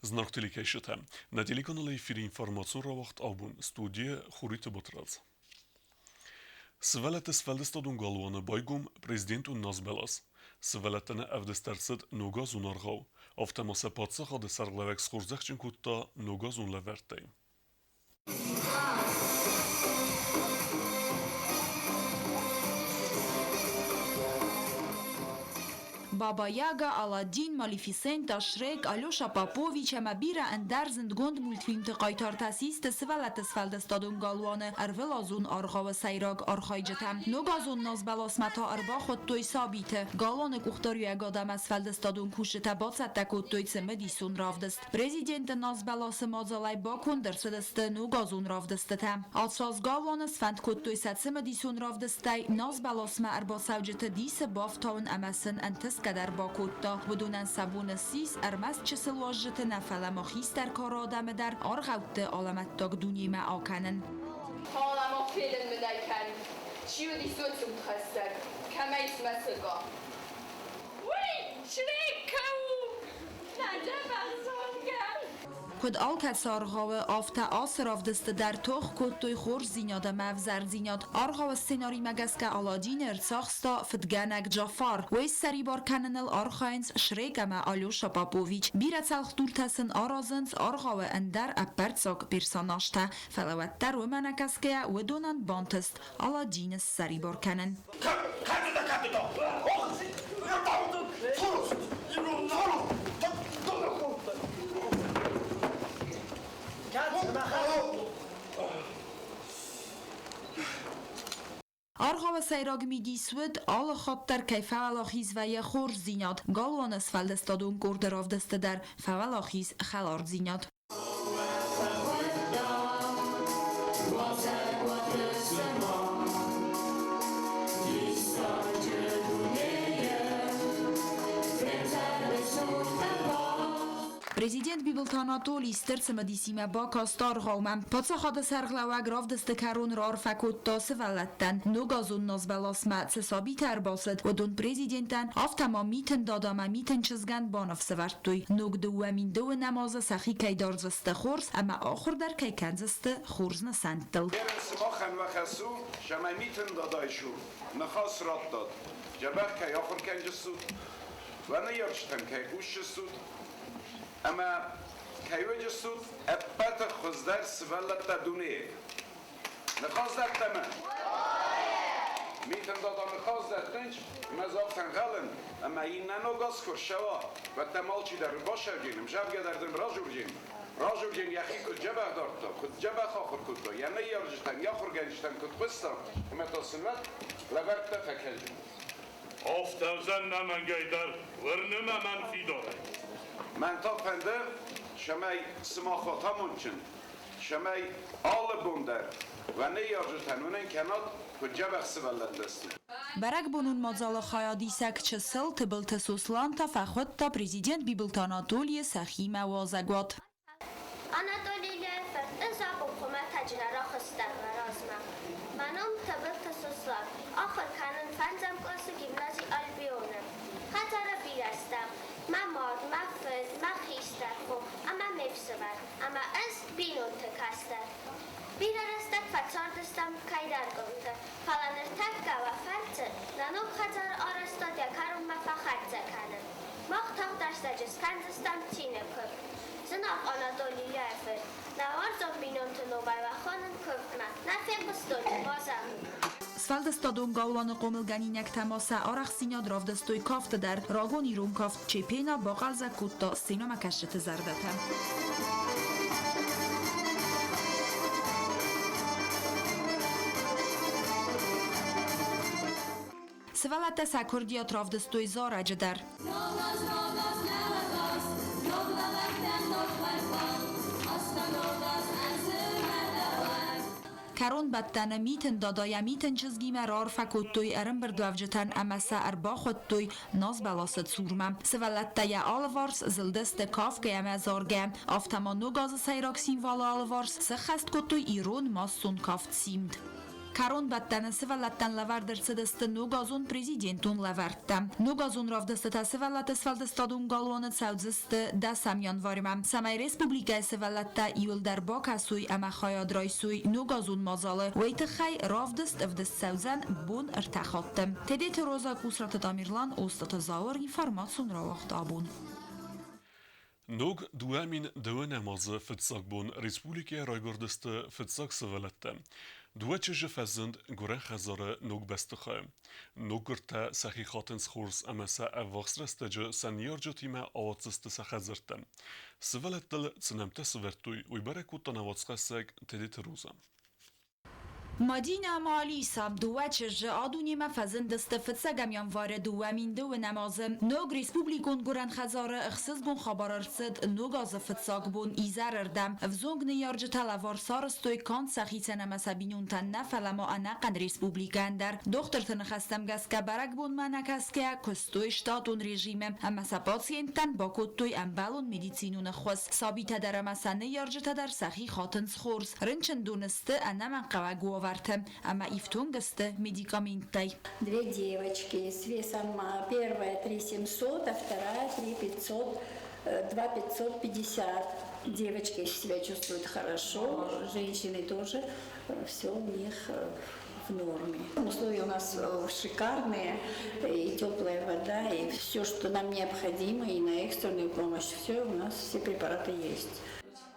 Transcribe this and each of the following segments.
Зынаргъ телекӕсджытӕ, нӕ телеканалы эфиры информацион рауагъд абон студийӕ Хуриты Батрадз. Сывӕллӕтты сфӕлдыстадон галуаны байгом президентон назбӕлас. Сывӕллӕттӕн ӕвдыст ӕрцыд ногазон аргъау, афтӕ ма сӕ паддзахады сӕргълӕууӕг схорзӕхджын кодта ногазон лӕвӕрттӕй. Баба Яга, Аладдин, Малефисента, Шрек, Алеша Попович ӕмӕ бирӕ ӕндӕр зындгонд мультфильмты хъайтартӕ систы сывӕллӕтты сфӕлдыстадон галуаны ӕрвылазон аргъауы сӕйраг архайджытӕ. Ногазон назбӕласмӕ та ӕрбахуыдтой сабиты. Галуаны къухдариуӕгад ӕмӕ сфӕлдыстадон кусджытӕ бацӕттӕ кодтой цымыдисон равдыст. Президенты назбӕласы мадзалӕй баконд ӕрцыдысты ногазон равдыстытӕ. Ацаз галуаны сфӕнд кодтой сӕ цымыдисон равдыстӕй назбӕласмӕ ӕрбацӕуджыты дисы бафтауын ӕмӕ сын ӕнтысгӕ дӕр бакодта. Уыдонӕн сӕ бон ссис ӕрмӕст чысыл уазджыты нӕ, фӕлӕ ма хистӕр кары адӕмы дӕр аргъӕутты алӕмӕттаг дунемӕ акӕнын. Хъуамӕ фенын мын ӕй кӕн, чи уыдис уыцы удхӕссӕг, кӕмӕй смӕсыга. Уый Шрек кӕу у! Нӕ дзӕбӕх зонгӕ! Куыд алкӕцы аргъауы, афтӕ ацы равдысты дӕр тох кодтой хорздзинад ӕмӕ ӕвзӕрдзинад. Аргъауы сценаримӕ гӕсгӕ Аладдины ӕрцахста фыдгӕнӕг Джафар. Уый ссӕрибар кӕныныл архайынц Шрек ӕмӕ Алеша Попович. Бирӕ цӕлхдуртӕ сын аразынц аргъауы ӕндӕр ӕппӕрццаг персонажтӕ, фӕлӕ уӕддӕр уымӕ нӕ кӕсгӕйӕ уыдонӕн бантыст Аладдины ссӕрибар кӕнын. Аргъауы сӕйраг мидис уыд, алы хатт дӕр кӕй фӕуӕлахиз вӕййы хорздзинад, галуаны сфӕлдыстадон къорды равдысты дӕр фӕуӕлахиз хӕлардзинад. Президент Бибылты Анатолий стыр цымыдисимӕ бакаст аргъаумӕ. Паддзахады сӕргълӕууӕг равдысты кӕрон раарфӕ кодта сывӕллӕттӕн. Ногазон назбӕласмӕ цы сабитӕ ӕрбацыд, уыдон президентӕн, афтӕ ма Митын Дада ӕмӕ Митын чызгӕн баныфс ӕвӕрдтой, ног 2002 азы сӕхи кӕй дардзысты хорз ӕмӕ ахуыр дӕр кӕй кӕндзысты хорз нысӕнттыл. Ерын сымахӕн уӕ хӕс у, цӕмӕй Митын Дадайы цур ныхас раттат, дзӕбӕх кӕй ахуыр кӕнджыстут, уӕ ныййарджытӕм кӕй хъусджыстут ӕмӕ кӕй уыджыстут ӕппӕты хуыздӕр сывӕллӕттӕ дунейы. Ныхас дӕттӕм? Митын Дада ныхас дӕттынч, ӕмӕ загътӕн хӕлын, ӕмӕ иннӕ ног аз куы рцӕуа, уӕд дӕм алчидӕр ӕрбацӕуджын, ӕмзӕвгӕ дӕр дын ражурджын. Ражурджын йӕхи куыд дзӕбӕх дардта, куыд дзӕбӕх ахуыр кодта, йӕ ныййарджытӕм, йӕ ахуыргӕнджытӕм куыд хъуыста, ӕмӕ та сын уӕд лӕвӕрттӕ фӕкӕнджын. Ӕфтаудзӕн нӕмӕнгӕй дӕр, уырны мӕ мӕн фидарӕй. Мӕн та фӕнды, цӕмӕй сымах уат амондджын, цӕмӕй алы бон дӕр уӕ ныййарджытӕн уынын кӕнат, куыд дзӕбӕх сывӕллӕттӕ стут. Бӕрӕгбонон мадзалы хайадисӕг чысыл Тыбылты Сослан та фӕхуыдта президент Бибылты Анатолийы сӕхимӕ уазӕгуат. Анатолий Ильяйы фырт, ӕз абон хуымӕтӕджы нӕ рахызтӕн мӕ размӕ. Мӕ ном Тыбылты Сослан. Ахуыр кӕнын фӕндзӕм къласы гимнази Альбион-ы. Хӕдзары бирӕ стӕм. Мӕ мад, мӕ фыд, мӕ хистӕр хо ӕмӕ ме фсымӕр. Ӕмӕ ӕз бинонты кӕстӕр. Бирӕ рӕстӕг фӕцардыстӕм кӕйдӕр къуымты, фӕлӕ ныртӕккӕ уӕ фӕрцы нӕ ног хӕдзары арӕзтад йӕ кӕронмӕ фӕхӕццӕ кӕны. Мах тагъд рӕстӕджы скӕндзыстӕм цины куывд. Зынаргъ Анатолий Ильяйы фырт, нӕ уарзон бинонты номӕй уӕ хонын куывдмӕ, нӕ фехъуыстон, базӕгъут. Сфӕлдыстадон галуаны хъомылгӕнинӕгтӕ ма сӕ арӕхстдзинад равдыстой кафты дӕр. Рагон ирон кафт Чепена бахъӕлдзӕг кодта сценӕмӕкӕсджыты зӕрдӕтӕ. Сывӕллӕттӕ сӕ курдиат равдыстой зарӕджы дӕр. Кӕронбӕттӕны Митын Дадайӕ Митын чызгимӕ раарфӕ кодтой ӕрӕмбырдуӕвджытӕн ӕмӕ сӕ ӕрбахуыдтой назбӕласы цурмӕ. Сывӕллӕттӕ йӕ алыварс зылдысты кафгӕ ӕмӕ заргӕ. Афтӕ ма ног азы сӕйраг символы алыварс сӕххӕст кодтой ирон массон кафт Симд. Кӕронбӕттӕны сывӕллӕттӕн лӕвӕрд ӕрцыдысты ногазон президентон лӕвӕрттӕ. Ногазон равдыстытӕ сывӕллӕтты сфӕлдыстадон галуаны цӕудзысты дӕсӕм январьмӕ, цӕмӕй республикӕйы сывӕллӕттӕ иуылдӕр бакӕсой ӕмӕ хайад райсой ногазон мадзалы. Уый тыххӕй равдыст ӕвдыст цӕудзӕн бон ӕртӕ хатты. Тедеты Роза, Кусраты Тамерлан, Остъаты Зауыр, информацион рауагъд абон. Ног 2009 азы фыццаг бон республикӕйы райгуырдысты фыццаг сывӕллӕттӕ. Дыууӕ чызджы фӕзынд гуырӕн хӕдзары ног бӕстыхайы. Ноггуырдтӕ сӕхи хатынц хорз ӕмӕ сӕ ӕввахс рӕстӕджы сӕ ныййарджытимӕ ауадздзысты сӕ хӕдзӕрттӕм. Сывӕллӕттыл цы нӕмттӕ сӕвӕрдтой, уый бӕрӕг кодта нӕ уацхӕссӕг Тедеты Роза. Мадинӕ ӕмӕ Алиса, дыууӕ чызджы, а-дунемӕ фӕзындысты фыццӕгӕм январы 2009 азы. Ног республикон гуырӕн хӕдзары ӕхсызгон хабар ӕрцыд ног азы фыццаг бон изӕрырдӕм. Ӕвзонг ныййарджытӕ лӕвар сарӕзтой канд сӕхицӕн ӕмӕ сӕ бинонтӕн нӕ, фӕлӕ ма ӕнӕхъӕн республикӕйӕн дӕр. Дохтырты ныхӕстӕм гӕсгӕ бӕрӕгбонмӕ нӕкӕсгӕйӕ куыстой штатон режимы ӕмӕ сӕ пациенттӕн бакодтой ӕмбӕлон медицинон ӕххуыс. Сабитӕ дӕр ӕмӕ сӕ ныййарджытӕ дӕр сӕхи хатынц хорз. Рынчындоны сты ӕнӕмӕнгхъӕуӕг уавӕртӕ ӕмӕ ифтонг сты медикаменттӕй. Две девочки с весом первая 3700, а вторая 3500, 2550. Девочки себя чувствуют хорошо, женщины тоже, все у них в норме. Условия у нас шикарные, и теплая вода, и все, что нам необходимо, и на экстренную помощь, все у нас, все препараты есть.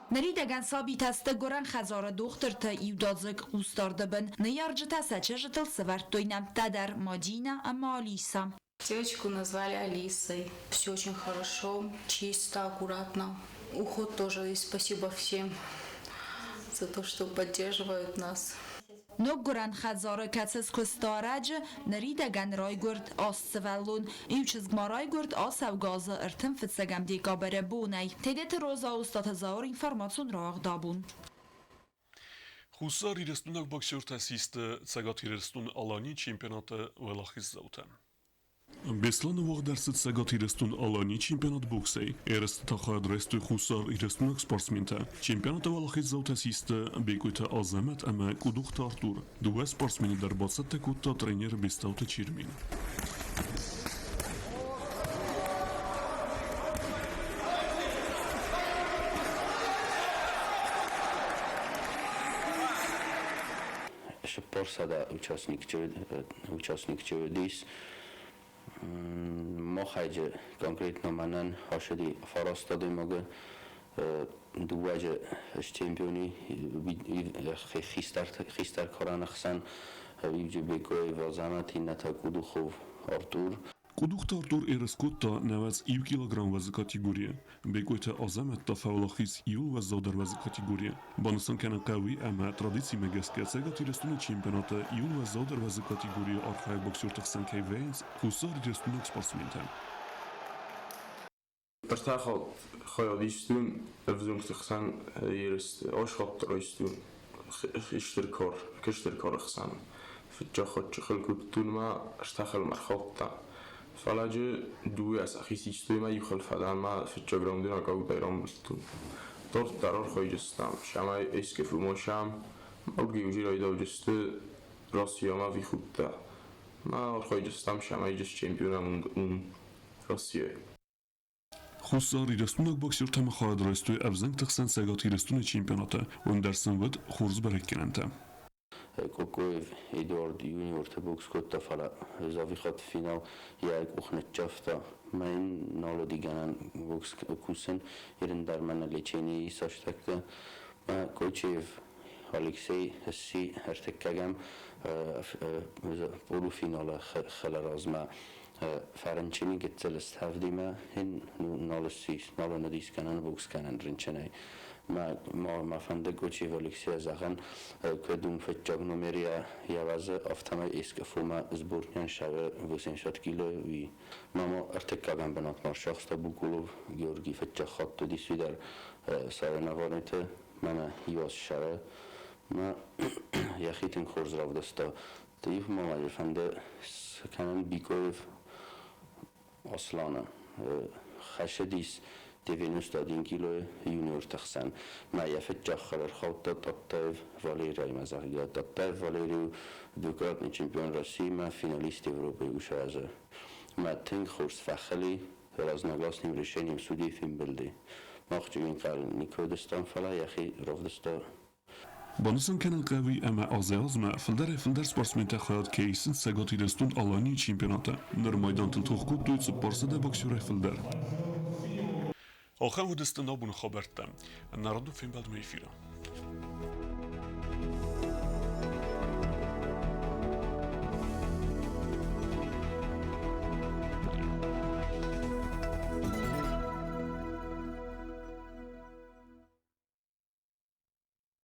Ныридӕгӕн сабитӕ сты гуырӕн хӕдзары дохтырты иудадзыг хъусдарды бын. Ныййарджытӕ сӕ чызджытыл сӕвӕрдтой нӕмттӕ дӕр Мадинӕ ӕмӕ Алиса. Девочку назвали Алисой. Все очень хорошо, чисто, аккуратно. Уход тоже и спасибо всем за то, что поддерживают нас. Ноггуырӕн хӕдзары кӕцы скуыста ӕрӕджы, ныридӕгӕн райгуырд аст сывӕллон. Иу чызг ма райгуырд ацӕугӕ азы 35 декабры бонӕй. Тедеты Роза, Остъаты Зауыр, информацион рауагъд абон. Хуссар Ирыстонаг боксертӕ систы Цӕгат Ирыстон-Аланийы чемпионаты уӕлахиздзаутӕ. Беслӕны уагъд ӕрцыд Цӕгат Ирыстон-Аланийы чемпионат боксӕй. Ерысты та хайад райстой Хуссар Ирыстонаг спортсментӕ. Чемпионаты уӕлахиздзаутӕ систы Бекъойты Азӕмӕт ӕмӕ Къудухты Артур. Дыууӕ спортсмены дӕр бацӕттӕ кодта тренер Бестауты Чермен. 400 участник уыдис. Махӕджы конкретно мӕнӕн хасыди фараст адӕймагы, дыууӕджы чемпиони хистӕр карӕны хсӕн Иуджы Бекоев Азӕмӕт, иннӕ та Кудухов Артур. Къудухты Артур ерыс кодта 91 килограмм уӕзы категорийы. Бекъойты Азӕмӕт та фӕуӕлахиз иууыл уӕззаудӕр уӕзы категорийы. Банысан кӕнын хъӕуы ӕмӕ традицимӕ гӕсгӕ Цӕгат Ирыстоны чемпионаты иууыл уӕззаудӕр уӕзы категорийы архайӕг боксерты хсӕн кӕй вӕййынц Хуссар Ирыстонаг спортсментӕ. Ӕртӕ хатт хайад истон ӕвзӕнгты хсӕн ерысты, аст хатт райстон хистӕр кар, кӕстӕр кары хсӕн. Фыццаг хатт чыхыл кодтон ӕмӕ ӕртӕ хӕлмӕ ӕрхаудта. Фӕлӕ джы дыууӕ сӕхи систой ӕмӕ иу хӕл фӕдӕн ӕмӕ фыццаг раунды нокаутӕй рамбылдтон. Дарддӕр архайдзыстӕм, цӕмӕй СКФУ-мӕ Мӕлгъиуджы райдауджысты Россиямӕ вихудтӕ. Мӕ архайдзыстӕм, цӕмӕй чемпионӕн уым Россияйы. Хуссар Ирыстонаг боксертӕ ма хайад райстой ӕвзӕнгты хсӕн Цӕгат Ирыстоны чемпионаты, уым дӕр сын уыд хорз бӕрӕггӕнӕнтӕ. Кокоев Эдуард юниорты бокс кодта, фӕлӕ Завихаты финал йӕ къух ныццавта. Мӕ йын нал уыди гӕнӕн бокс кусын, ерын дӕр мӕ нӕ лечение исастӕгты. Койчеев Алексей сси ӕртыккӕгӕм полуфиналы хылы размӕ фӕрынчыни гыццыл ставдимӕ ин нал ссис, нал ын уыдис гӕнӕн бокс кӕнын рынчынӕй. Мӕ фӕнды Кочиев Алексейӕ зӕгъын, куыд уым фыццаг номер йӕ уӕзы, афтӕмӕй СКФУ-мӕ сборныйӕн ссары 80 кило, уый. Мама ӕртыккӕгӕм бынатмӕ ӕрцахста Букулов Георгий фыццаг хатт уыдис уый дӕр соревнованиты, мӕнӕ иу аз ссары. Мӕ йӕхи тынг хорз равдыста. Ты ма фӕнды кӕнын Бикоев Асланы. Хӕсыдис. 91 килойы юниорты хсӕн. Мӕ йӕ фыццаг хъӕр ӕрхаудта Тадтаев Валериймӕ, зӕгъгӕ. Тадтаев Валерий у двукратный чемпион России ӕмӕ финалист Европӕйы уыцы азы. Мӕ тынг хорз фӕхыл и разногласным решением судей фембӕлды. Мах чъигынхъӕл никуы уыдыстӕм, фӕлӕ йӕхи равдыста. Банысан кӕнын хъӕуы ӕмӕ азӕй-азмӕ фылдӕрӕй-фылдӕр спортсментӕ хайад кӕй исынц Цӕгат Ирыстон-Аланийы чемпионаты. Ныр майдантыл тох кодтой 400 боксерӕй фылдӕр. Ахӕм уыдысты нӕ абоны хабӕрттӕ. Нӕ радон фембӕлдмӕ эфиры.